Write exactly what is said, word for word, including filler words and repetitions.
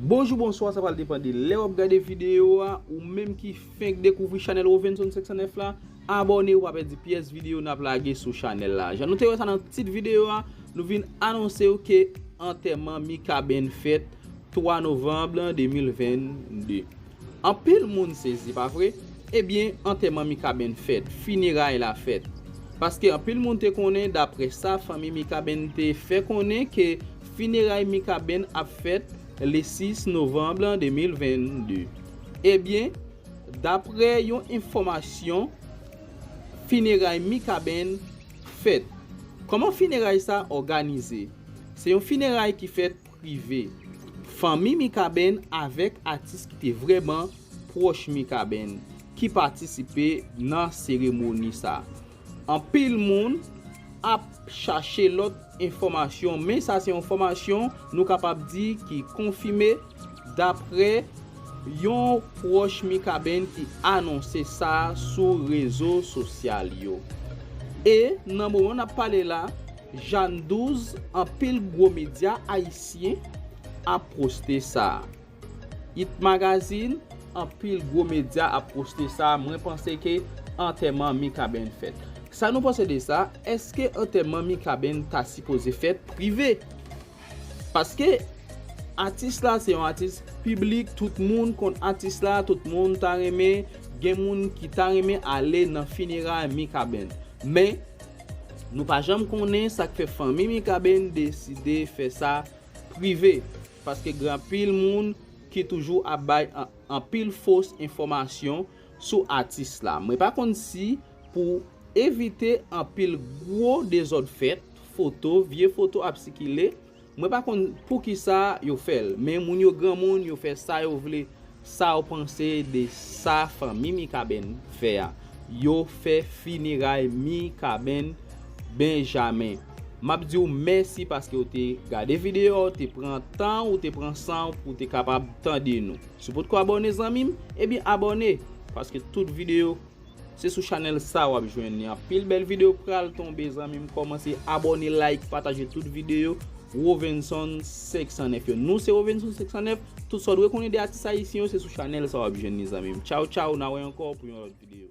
Bonjou, bonswa, sa pral depann de lè w ap gade videyo a. Ou menm ki fenk dekouvri chanèl Rovenson senk san nèf la, abòne, ou pa pèdi pyès videyo n ap lage sou chanèl la. Jan nou te wè sa nan tit videyo a, nou vin anonse w ke antèman Mikaben fèt twa novanm de mil venn de. Anpil moun sezi, pa vre? Ebyen, antèman Mikaben fèt, fineray la fèt. Paske anpil moun te konnen, daprè sa fanmi Mikaben te fè konnen, ke fineray Mikaben ap fèt le sis novanm de mil venn de. Ebyen, daprè yon enfòmasyon, fineray Mikaben fèt. Kòman fineray sa òganize? Se yon fineray ki fèt prive. Fanmi Mikaben avèk atis ki te vrèman pwòch Mikaben ki patisipe nan seremoni sa. Anpil moun ap chache lòt enfòmasyon, men sa se yon enfòmasyon nou kapab di ki konfime daprè yon pwòch Mikaben ki anonse sa sou rezo sosyal yo. E nan moman n ap pale la, Jàn douz, anpil gwo medya ayisyen ap poste sa. It Magazine, anpil gwo medya ap poste sa. Mwen panse ke antèman Mikaben fèt. Sa nou panse de sa? Èske antèman Mikaben ta sipoze fèt prive? Paske atis la se yon atis piblik, tout moun konn atis la, tout moun ta renmen, gen moun ki ta renmen ale nan fineray Mikaben. Men, nou pa janm konnen sa k fè fanmi Mikaben deside fè sa prive, paske gen anpil moun ki toujou ap bay an-, anpil fos enfòmasyon sou atis la. Mwen pa konn si pou evite anpil gwo dezòd fèt, foto, vye foto ap sikile, mwen pa konn poukisa yo fè l, men moun yo granmoun, yo fè sa yo vle. Sa w panse de sa fanmi Mikaben fè a? Yo fè fineray Mikaben Benjamin. M ap di w mèsi paske w te gade videyo a, w te pran tan, w te pran san w pou w te kapab tande nou. Si w potko abòne, zanmi m, ebyen abòne, paske tout videyo se sou chanèl sa w ap jwenn li. Anpil bèl videyo pral tonbe, zanmi m. Kòmanse abòne, like, pataje tout videyo Rovenson senk san nèf yo. Nou se Rovenson senk san nèf. Tout sa w dwe konnen de atis ayisyen yo, se sou chanèl sa w ap jwenn li, zanmi m. Tchaw, tchaw, n a wè ankò pou yon lòt videyo.